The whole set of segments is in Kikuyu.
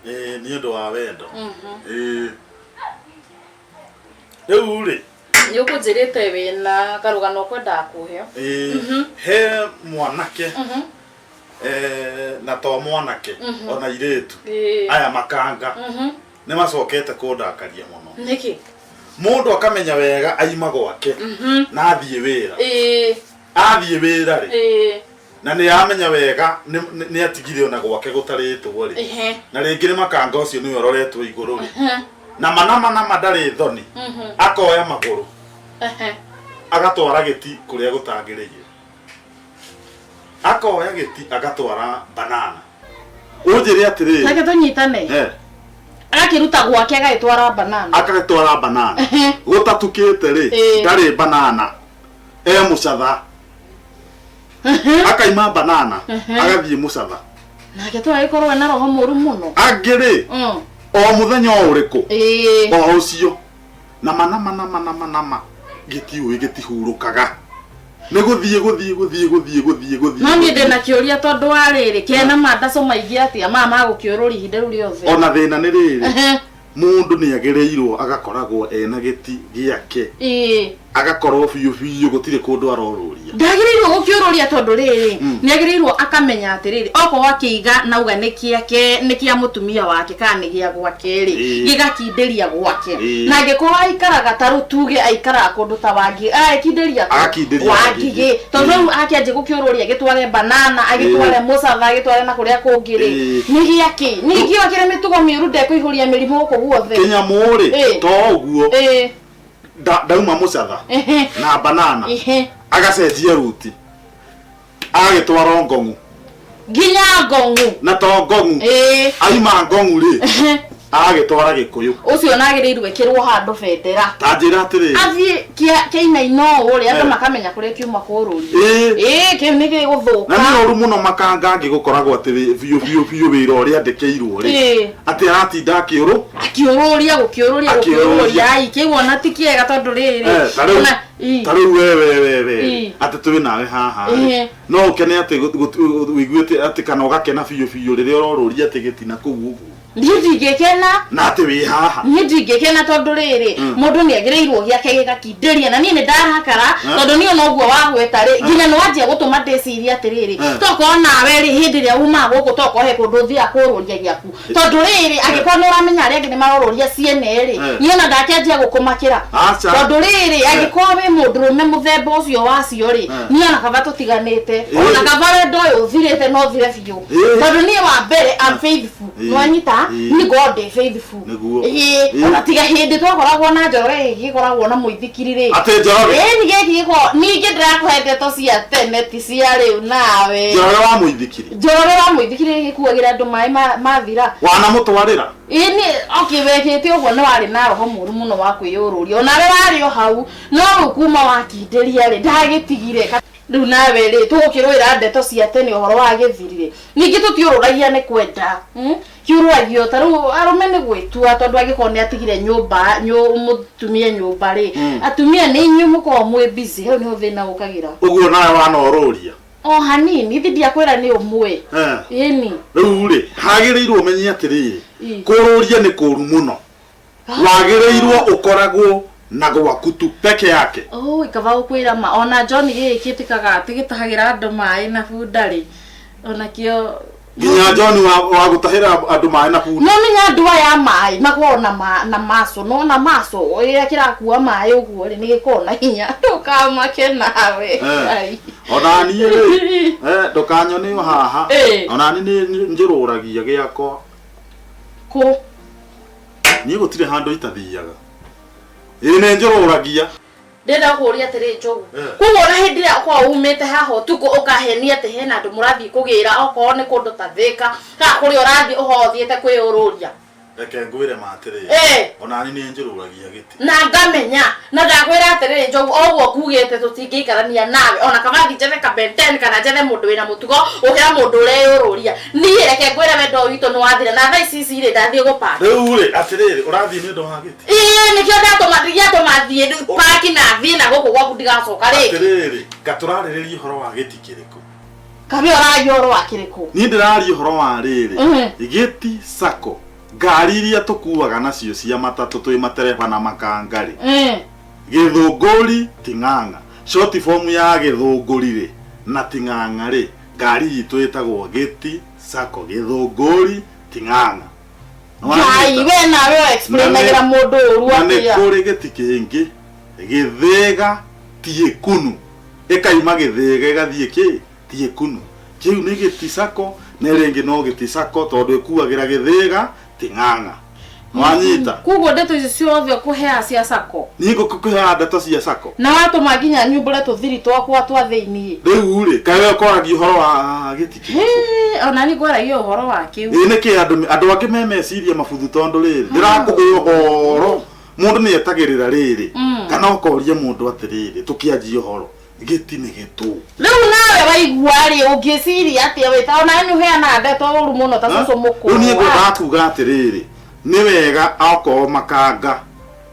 Ĩĩ, nĩ ũndũ wa wendo. Ĩĩ. Rĩu rĩ, Nĩ ũkũnjĩrĩte wĩna karũgano ũkwendaga kũhe. Ĩĩ, he mwanake na to mwanake ona irĩtu aya makanga nĩ macokete kũndakaria mũno. Nĩkĩ? Mũndũ akamenya wega aima gwake na athiĩ wĩra. Athiĩ wĩra rĩ, na nĩ amenya wega nĩ atigire ona gwake gũtarĩtwo rĩ, na rĩngĩ nĩ makanga ũcio nĩwe ũroretwo igũrũ rĩ, na ma nama ndarĩ thoni, akoya magũrũ agatwara gĩti kũrĩa gũtagĩrĩire, akoya gĩti agatwara banana. Ũnjĩre atĩrĩrĩ. Reke tũnyitane. Agakĩruta gwake agagĩtwara banana. Akagĩtwara banana. Gũtatukĩte rĩ, ndarĩ banana, e mũcatha. Akaima banana agathiĩ mũcatha. Nake to agĩkorwo ena roho mũru mũno. Angĩ rĩ, o mũthenya o ũrĩkũ, o ũcio, nama nama nama nama nama, gĩtiũĩ gĩtihurũkaga, nĩ gũthiĩ gũthiĩ gũthiĩ gũthiĩ gũthiĩ gũthiĩ. No niĩ ndĩna kĩũria, tondũ wa rĩrĩ, kena mandaco maingĩ atĩa maya ma gũkĩũrũria ihinda rĩu rĩothe? Ona thĩna nĩ rĩrĩ, mũndũ nĩ agĩrĩirwo agakoragwo ena gĩti gĩake, agakorwo biũ biũ gũtirĩ kũndũ arorũria. Ndagĩrĩirwo gũkĩũrũria, tondũ rĩrĩ, nĩ agĩrĩirwo akamenya atĩrĩrĩ, okorwo akĩiga nauga nĩ kĩake, nĩ kĩa mũtumia wake kana nĩ gĩa gwake rĩ, gĩgakindĩria gwake. Na angĩkorwo aikaraga, ta rĩu tuge aikaraga kũndũ ta Wangigĩ, agakindĩria kũ? Agakindĩria Wangigĩ. Wangigĩ. Tondũ rĩu akĩanjia gũkĩũrũria, agĩtware banana, agĩtware mũcatha, agĩtware na kũrĩa kũngĩ rĩ, nĩ gĩakĩ? Ningĩ akĩrĩ mĩtugo mĩũru, ndekũihũria mĩrimũ gũkũ guothe. Kĩnyamũ rĩ, to ũguo, ndauma mũcatha na banana, agacenjia ruti agagĩtwara ngong'u. Nginya ngong'u? Na to ngong'u. Aima ngong'u rĩ, agagĩtwara Gĩkũyũ. Ũcio nagĩrĩirwo ĩkĩrwo handũ bendera. Ta njĩra atĩrĩrĩ. Athiĩ kĩainaina ũũ rĩ, andũ makamenya kũrĩa kiuma kũrũria. Ĩĩ, kĩu nĩ gĩgũthũka. Na nĩ ũru mũno makanga angĩ gũkoragwo atĩ biũ biũ biũ wĩra ũrĩa andĩkĩirwo rĩ, atĩ aratinda akĩũrũ Akĩũrũria, gũkĩũrũria. Akĩũrũria. Gũkĩũrũria. Ai, kĩu ona ti kĩega, tondũ rĩrĩ, Ta rĩu ona ta rĩu we we we we atĩ twĩ nawe haha rĩ, no ũkene atĩ ũiguĩte atĩ kana ũgakena biũ biũ rĩrĩa ũrorũria atĩ gĩtina kũu ũguo? Niĩ ndingĩkena. Na atĩ wĩ haha. Niĩ ndingĩkena, tondũ rĩrĩ, mũndũ nĩ agĩrĩirwo gĩake gĩgakindĩria, na niĩ nĩ ndarakara, tondũ niĩ ona ũguo wagweta rĩ, nginya nĩ wanjia gũtũma ndĩcirie atĩrĩrĩ, tokorwo nawe rĩ, hĩndĩ ĩrĩa umaga gũkũ, tokorwo he kũndũ ũthiaga kũrũria gĩaku, tondũ rĩrĩ, angĩkorwo nĩ ũramenya arĩa angĩ nĩ marorũria ciene rĩ, niĩ ona ndakĩanjia gũkũmakĩra. Aca. Tondũ rĩrĩ, angĩkorwo wĩ mũndũrũme mũthemba ũcio wacio rĩ, niĩ ona kaba tũtiganĩte, ona kaba wendo ũyũ ũthirĩte no ũthire biũ, tondũ niĩ wa mbere I'm faithful. Nwanyita? Niĩ ngorwo ndĩ faithful. Ĩĩ, ona tiga hĩndĩ twakoragwo na Njoroge gĩkĩ gĩkoragwo na mũithikiri rĩ. Atĩ Njoroge? Ĩĩ, ni gĩkĩ gĩkoragwo ningĩ, ndĩrakũhe ndeto cia tene, ti cia rĩu nawe. Njoroge wa mũithikiri? Njoroge wa mũithikiri gĩkuagĩra andũ maĩ mathira. Wanamũtwarĩra? Ĩĩ, nĩ okay, wekĩte ũguo nĩ warĩ na roho mũru mũno wa kwĩyũrũria, onawe warĩ o hau, no rĩu kuma wakindĩria rĩ, ndagĩtigire. Rĩu nawe rĩ, tũgũkĩrũĩra ndeto cia tene, ũhoro wa gĩthiri rĩ, ningĩ tũtiũrũragia nĩ kwenda, Kĩũrũragio ta rĩu arũme nĩ gwĩtua, tondũ angĩkorwo nĩ atigire nyũmba mũtumia nyũmba rĩ, atumia nĩ inyuĩ mũkoragwo mwĩ busy, hau nĩho thĩna ũkagĩra. Ũguo nawe wanorũria? O hanini, ithi ndiakwĩra nĩ ũmwe. Ĩni. Rĩu rĩ, hagĩrĩirwo ũmenye atĩrĩrĩ, kũrũria nĩ kũru mũno. Wagĩrĩirwo ũkoragwo na gwaku tu peke yake. Oh, kaba gũkwĩra ma, ona John gĩkĩ gĩtĩkaga atĩ gĩtahagĩra andũ maĩ na bunda rĩ, onakĩo. Nginya John wa gũtahĩra andũ maĩ na bunda? No menya andũ aya a maĩ makoragwo na maco, no na maco rĩrĩa kĩrakua maĩ ũguo rĩ, nĩ gĩkoragwo na hinya. Ndũkamake nawe. Ai. Ona niĩ rĩ, ndũkanyone o haha. Ona niĩ nĩ njũrũragia gĩakwa. Kũ? Niĩ gũtirĩ handũ itathiaga. Ĩĩ, nĩ njũrũragia. Ndĩrenda gũkũria atĩrĩ, Njogu, koguo ona hĩndĩ ĩrĩa ũkoragwo umĩte haha ũtukũ ũkahenia atĩ hena andũ mũrathiĩ kũgĩra, okorwo nĩ kũndũ ta Thĩka kana kũrĩa ũrathiĩ, ũkoragwo ũthiĩte kwĩyũrũria? Reke ngwĩre ma atĩrĩrĩ, ona niĩ nĩ njũrũragia gĩtĩ. Na ngamenya, na ndakwĩra atĩrĩrĩ, Njogu, o ũguo ngugĩte, tũtingĩikarania nawe, ona kaba thiĩ njethe ka Ben 10 kana njethe mũndũ wĩna mũtugo gũkĩra mũndũ ũreyũrũria. Niĩ reke ngwĩre, wendo ũyũ witũ nĩ wathira, na thaa ici ici rĩ, ndathiĩ gũpaki. Rĩu rĩ, atĩrĩrĩ, ũrathiĩ nĩ ũndũ wa gĩtĩ? Ĩĩ, nĩkĩo ndatũma, gĩatũma thiĩ paki na thiĩ na gũkũ gwaku ndigacoka rĩngĩ. Atĩrĩrĩ, nga tũrarĩrĩria ũhoro wa gĩti kĩrĩkũ? Kabe ũraria ũhoro wa kĩrĩkũ? Niĩ ndĩraria ũhoro wa rĩrĩ, Gĩti Sacco. Ngari iria tũkuaga nacio cia matatũ twĩ matereba na makanga rĩ, Eh. Gĩthũngũri Ting'ang'a, short form ya Gĩthũngũri rĩ na Ting'ang'a rĩ, ngari itũ ĩtagwo Gĩti Sacco, Gĩthũngũri Ting'ang'a. Ngai, we nawe explainagĩra mũndũ ũru Na nĩ atĩa? Kũrĩ gĩti kĩngĩ Gĩthĩga Tiĩkunu, ĩkaima Gĩthĩga ĩgathiĩ kĩ Tiĩkunu. Kĩu nĩ Gĩti Sacco, na ĩrĩa ĩngĩ no Gĩti Sacco tondũ ĩkuagĩra Gĩthĩga Ting'ang'a. Wanyita? Koguo ndeto ici ciothe ũkũhea cia sacco? Niĩ ngũkũheaga ndeto cia sacco. Na watũma nginya nyumbũre tũthiri twakwa twa thĩiniĩ. Rĩu rĩ, kaĩ we ũkoragia ũhoro wa gĩti kĩ? Hĩ, ona niĩ ngwaragia ũhoro wa kĩu. Ĩ nĩkĩ andũ angĩ me meciria mabuthu? Tondũ rĩrĩ, ndĩrakũhe ũhoro, mũndũ nĩ etagĩrĩra rĩrĩ, kana ũkoria mũndũ atĩrĩrĩ, tũkĩanjia ũhoro, gĩti nĩ gĩtũ? Rĩu nawe waigua rĩ, ũngĩciria atĩa wĩta ona nĩ ũheanaga ndeto ũru mũno ta cũcũ mũkũrũ? Rĩu niĩ ngwendaga kuga atĩrĩrĩ, nĩ wega okorwo makanga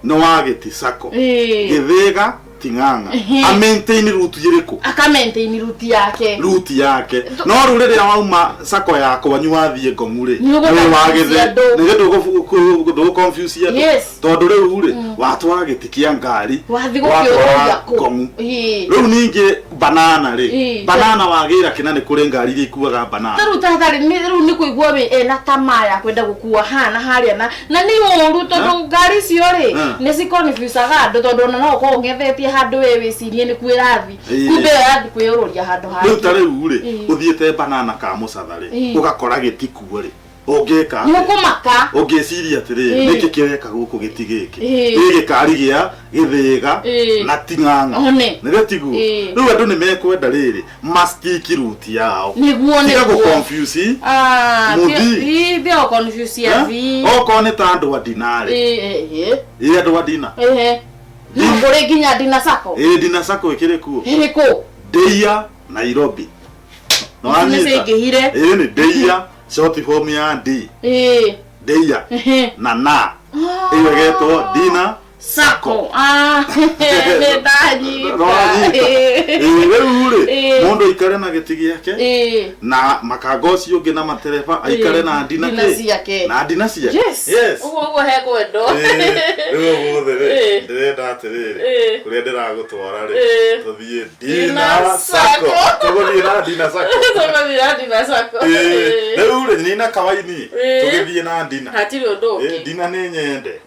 nĩ wa Gĩti Sacco, Gĩthĩga Ting'ang'a, a maintain route ĩrĩkũ? Aka maintain route yake. Route yake. No rĩu rĩrĩa wauma sacco ya kwanyu wathiĩ Ngong'u rĩ, Nĩ ũgũ nĩ wa confuse gĩthĩ andũ. nĩ ndũgũ confuse andũ, tondũ rĩu rĩ, watwara gĩti kĩa ngari, Wathiĩ watwara gũkĩũrũria kũ? Ngong'u. Rĩu ningĩ banana rĩ, banana wagĩra kĩna, nĩ kũrĩ ngari iria ikuaga banana. Ta rĩu tatarĩ rĩu nĩ kũigua wĩ ena tamaa ya kwenda gũkua haha na harĩa, na nĩ ũru tondũ ngari icio rĩ, nĩ ciconfusaga andũ, tondũ ona no ũkorwo ũng'ethetie handũ we wĩcirie nĩ kuo ĩrathi, kumbe ĩyo yathi kwĩyũrũria handũ Rĩu ta hangĩ. rĩu rĩ, ũthiĩte banana ka mũcatha rĩ, ũgakora gĩti kuo rĩ, ũngĩka Nĩ atĩa? ũkũmaka. Ũngĩciria atĩrĩrĩ, nĩkĩ kĩreka gũkũ gĩti gĩkĩ? Ĩ gĩkari gĩa Gĩthĩga na Ting'ang'a. One. Nĩrĩo tiguo? Rĩu andũ nĩ mekwenda rĩrĩ mastiki route yao. Nĩguo. Tiga Nĩguo. gũ-confuse Ah, mũthii. Thio confuse athi. Okorwo nĩ ta andũ a Ndina rĩ, ĩ andũ a Ndina. Ehe, no kũrĩ nginya Ndina Sacco. Ĩ Ndina Sacco ĩkĩrĩ kuo. Ĩrĩkũ? Ndeia Nairobi. Ici nĩ ciaingĩhire. Ĩ nĩ Ndeia, short form ya D, Ndeia na ĩyo ĩgetwo Ndina Sacco. Ah, nĩ ndanyita. Nĩwanyita? Ĩ rĩu rĩ, mũndũ aikare na gĩti gĩake, na makanga ũcio ũngĩ na matereba aikare na ndina Ndina kĩ? ciake. Na ndina ciake. Yes. Yes. Ũguo ũguo hekwendwo. Ĩ, rĩu ũmũthĩ rĩ, ndĩrenda atĩrĩrĩ, kũrĩa ndĩragũtwara rĩ, tũthiĩ Ndina Ndina Sacco. Sacco. Tũgũthiĩ na Ndina Sacco. Tũgũthiĩ na Ndina Sacco. Ĩ, rĩu rĩ, nina kawaini, Ĩ. tũgĩthiĩ na Ndina. Hatirĩ ũndũ Ĩ, ũngĩ. Ndina nĩ nyende.